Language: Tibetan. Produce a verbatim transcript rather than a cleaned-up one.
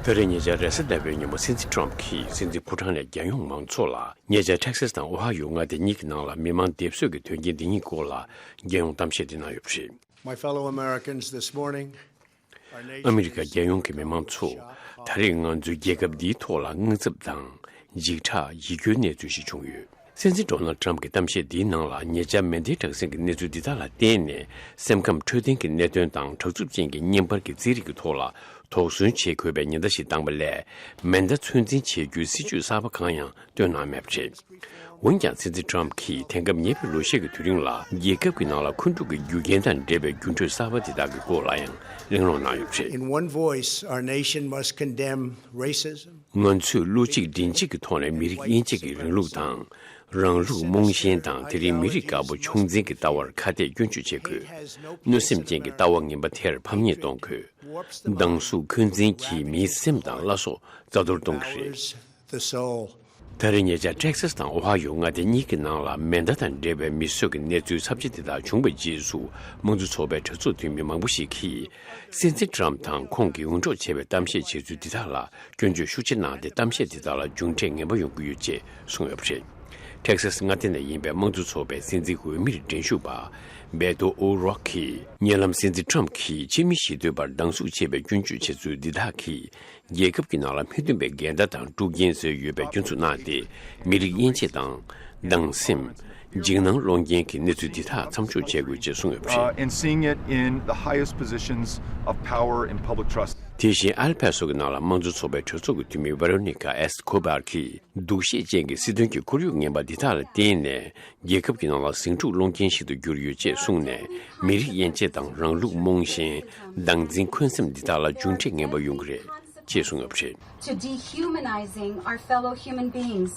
ད་རེས་ཉེ་ཆར་རེས་གཟའ་ཟླ་བའི་ཉིན་མོ་སྲིད་འཛིན་ཊམ་གྱིས་སྲིད་འཛིན་ཕོ་བྲང་ནས་རྒྱལ་ཡོངས་མང་ཚོགས་ལ་ཉེ་ཆར་ཊེག་སཱས་དང་ཨོ་ཧ་ཡོ་མངའ་སྡེ་གཉིས་ཀྱི་ནང་ལ་མི་མང་སྡེབ་གསོད་ཀྱི་དོན་རྐྱེན་འདི་གཉིས་སྐོར་ལ་རྒྱལ་ཡོངས་གཏམ་བཤད་འདི་གནང་ཡོད་པ་རེད། My fellow Americans, this morning, our nation ཨ་མི་རི་ཀ་རྒྱལ་ཡོངས་ཀྱི་མི་མང་ཚོ། ད་རེས་ང་ཚོའི་རྒྱལ་ཁབ་འདིའི་ཐོག་ལ་དངངས་འཚབ་དང་འཇིགས་སྐྲག་ཡིད་སྐྱོའི་གནས་ཚུལ་ཞིག་བྱུང་ཡོད། སྲིད་འཛིན་ཌོ་ནལ་ཌི་ཊམ་གྱི་གཏམ་བཤད་འདིའི་ནང་ལ་ཉེ་ཆར་མེ་མདའི་དྲག་ཟིང་གི་གནས་ཚུལ་འདི་དག་ལ་བརྟེན་ནས་སེམས་ཁམས་འཕྲོད་བསྟེན་གྱི་གནད་དོན་དང་དྲག་རྩུབ་ཅན་གྱི་བརྙན་པར་གྱི་རྩིས་རིག་གི་ཐོག་ལ་དོགས་ཟོན་བྱེད་དགོས་པའི་ཉེན་བརྡ་ཞིག་བཏང་པ་ལས་མེ་མདའ་ཚོད་འཛིན་བྱེད་རྒྱུའི་སྲིད་ཇུས་གསར་པ་གང་ཡང་བཏོན་གནང་མེད་པ་རེད། འོན་ཀྱང་སྲིད་འཛིན་ཊམ་གྱིས་དེང་སྐབས་ཉེ་བའི་ལོ་ཤས་ཀྱི་དུས་རིང་ལ་རྒྱལ་ཁབ་ཀྱི་ནང་ལ་འཁོན་འཁྲུག་གི་རྒྱུ་རྐྱེན་དང་འབྲེལ་བའི་འགྱུར་འགྲོས་གསར་པ་འདི་དག་གི་སྐོར་ལ་ཡང་གླེང་སློང་གནང་ཡོད་པ་རེད། In one voice, our nation must condemn racism. ང་ཚོས་བློ་གཅིག་མགྲིན་གཅིག་གི་ཐོག་ནས་མི་རིགས་དབྱེ་འབྱེད་ཀྱི་རིང་ལུགས་དང་། རང་ལུགས་རྨོངས་ཞེན་དང་དེ་རིང་མི་རིགས་དཀར་པོ་ཕྱོགས་འཛིན་གྱི་ལྟ་བར་ཁ་གཏད་སྐྱོན་བརྗོད་བྱེད་དགོས། གནོད་སེམས་ཅན་གྱི་ལྟ་བ་ངན་པ་དེར་ཕམ་ཉེས་གཏོང་དགོས། སྡང་ཟུག་འཁོན་འཛིན་གྱིས་མིའི་སེམས་དང་བླ་སྲོག་རྩ་གཏོར་གཏོང་གི་རེད། The soul. ད་རེས་ཉེ་ཆར་ཊེག་སཱས་དང་ཨོ་ཧ་ཡོ་མངའ་སྡེ་གཉིས་ཀྱི་ནང་ལ་མེ་མདའ་དང་འབྲེལ་བའི་མི་གསོད་ཀྱི་གནས་ཚུལ་ཚབས་ཆེ་དེ་དག་བྱུང་བའི་རྗེས་སུ་དམངས་གཙོ་ཚོགས་པའི་གྲོས་ཚོགས་འཐུས་མི་མང་པོ་ཞིག་གིས་སྲིད་འཛིན་ཊམ་དང་ཁོང་གིས་འུར་སྒྲོག་བྱས་པའི་གཏམ་བཤད་བྱས་ཚུལ་འདི་དག་ལ་སྐྱོན་བརྗོད་ཤུགས་ཆེ་གནང་སྟེ་གཏམ་བཤད་འདི་དག་ལ་མཇུག་འབྲས་ངན་པ་ཡོང་གི་ཡོད་ཅེས་གསུངས་ཡོད་པ་རེད། ཊེག་སཱས་མངའ་སྡེ་ནས་ཡིན་པའི་དམངས་གཙོ་ཚོགས་པའི་སྲིད་འཛིན་འོས་མིར་འགྲན་ཞུགས་པ་བེ་ཏོ་ཨོ་རོག་གིས་ཉེ་ལམ་སྲིད་འཛིན་ཊམ་གྱིས་ཕྱི་མི་ཞི་གཏོད་པར་སྡང་ཟུག་བྱས་པའི་སྐྱོན་བརྗོད་བྱས་ཚུལ་འདི་དག་གིས་རྒྱལ་ཁབ་ཀྱི་ནང་ལ་མི་མཐུན་པའི་འགལ་ཟླ་དང་དཀྲུག་རྐྱེན་བཟོས་ཡོད་པའི་སྐྱོན་འཛུགས་གནང་སྟེ་མི་རིགས་དབྱེ་འབྱེད་དང་སྡང་སེམས། འཇིགས་སྣང་སློང་མཁན་གྱི་གནས་ཚུལ་འདི་དག་མཚམས་འཇོག་བྱེད་དགོས་ཅེས་གསུངས་ཡོད་པ་རེད། Uh, and seeing it in the highest positions of power in public trust. དེ་བཞིན་ཨལ་ཕ་སོ་གི་ནང་ལ་དམངས་གཙོ་ཚོགས་པའི་གྲོས་ཚོགས་ཀྱི་འཐུས་མི་ཝེ་རོ་ནི་ཀ་ཨེས་ཀོ་བར་གྱིས་སྡུག་ཤོས་ཅན་གྱི་སྲིད་དོན་གྱི་ཁོར་ཡུག་ངན་པ་འདི་དག་ལ་བརྟེན་ནས་རྒྱལ་ཁབ་ཀྱི་ནང་ལ་ཟིང་འཁྲུག་སློང་མཁན་ཞིག་ཏུ་གྱུར་ཡོད་ཅེས་གསུངས་ནས་མི་རིགས་དབྱེ་འབྱེད་དང་རང་ལུགས་རྨོངས་ཞེན། སྡང་འཛིན་འཁོན་སེམས་འདི་དག་ལ་མཇུག་འབྲས་ངན་པ་ཡོང་གི་རེད་ཅེས་གསུངས་ཡོད་པ་རེད། To dehumanizing our fellow human beings.